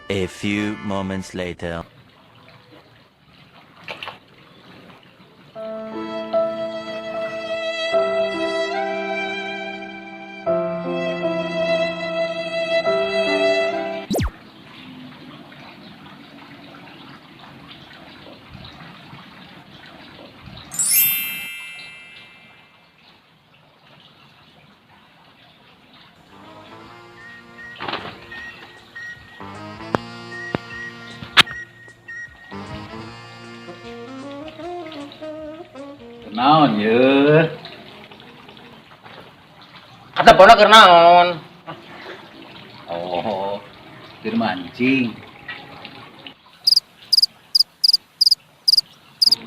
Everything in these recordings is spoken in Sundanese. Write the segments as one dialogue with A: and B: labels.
A: A few moments later.
B: Naon ye?
C: Kata pona keur naon?
B: Oh, keur mancing.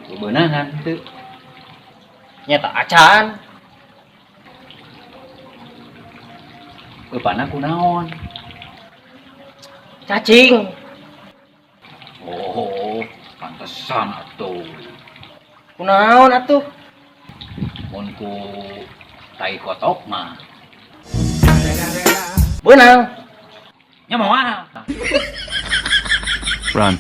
B: Bebenangan teu.
C: Nyata acan.
B: Bapana kunaon?
C: Cacing.
B: Oh, pantesan atuh.
C: Kunaon atuh?
B: Mun ku tai kotok mah.
C: Beunang.
B: Nya moal.
A: Run.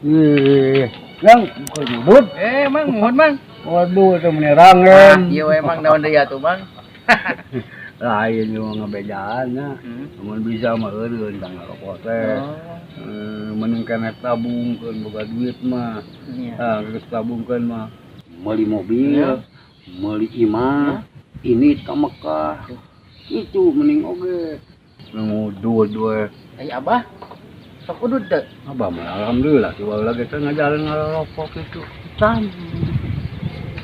D: Ih, yang nyebut.
C: Eh, Mang, mohon Mang.
D: Waduh, itu menerangan.
C: Iya we Mang, naon deui atuh Mang.
D: Lain juga ngebejaan ya. Mun bisa mah eureun tang ngarokok teh. Mending keneh tabungkeun boga duit mah.
C: Iya.
D: Ah, geus tabungkeun mah. Meuli mobil, meuli imah, ini ka Mekah. Itu mending oge. Ngudud we.
C: Ai Abah sok udud teu?
D: Abah mah alhamdulillah kieu lagi teh ngajalan ngarokok kitu. Can.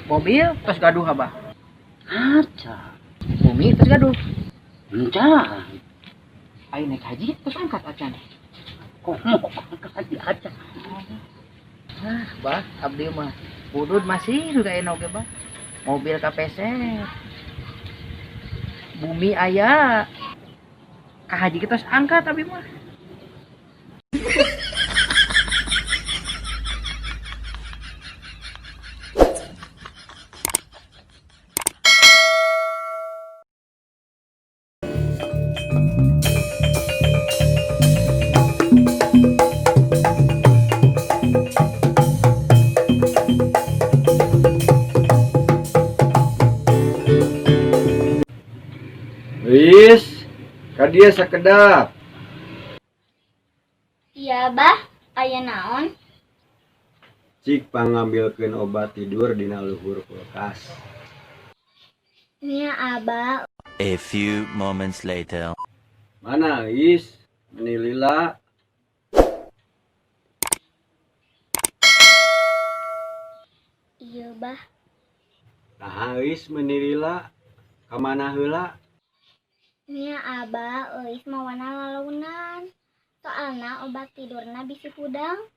C: Mobil tos gaduh Abah.
D: Aca.
C: Bumi tos gaduh.
D: Encan.
C: Ai naik haji tos angkat acan.
D: Komo haji acan.
C: Ah, Bah, abdi mah udud masih juga enak oge, Bah. Mobil kapeset. Bumi aya. Ka haji tos angkat abdi mah.
E: Wis, ka dia sakedap.
F: Iya, Bah. Aya naon?
E: Cik pangambilkeun obat tidur dina luhur kulkas.
F: Nya, Abah.
A: A few moments later.
E: Mana Is? Meni lila.
F: Iya, Bah.
E: Nah, Is meni lila. Ka mana heula?
F: Nya, Abah, euis mawana lalaunan. Soalna obat tidurna bisi hudang.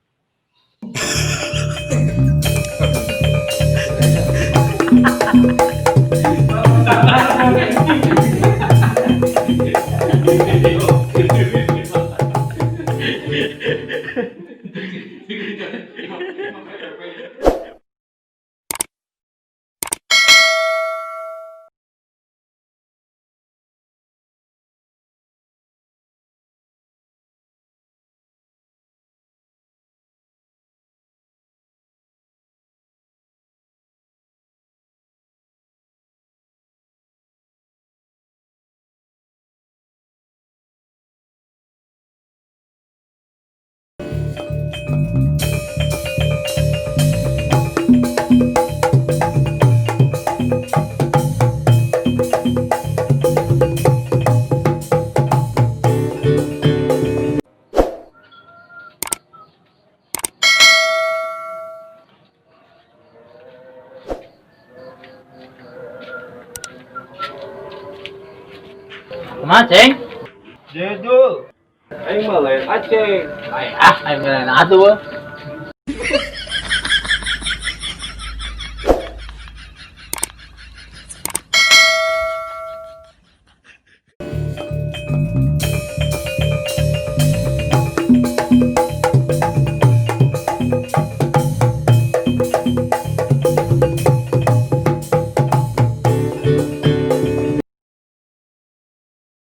C: Kumaha, Ceng?
E: Jujur. Aing mah lain Aceh.
C: Ay, ah, aing lain atuh.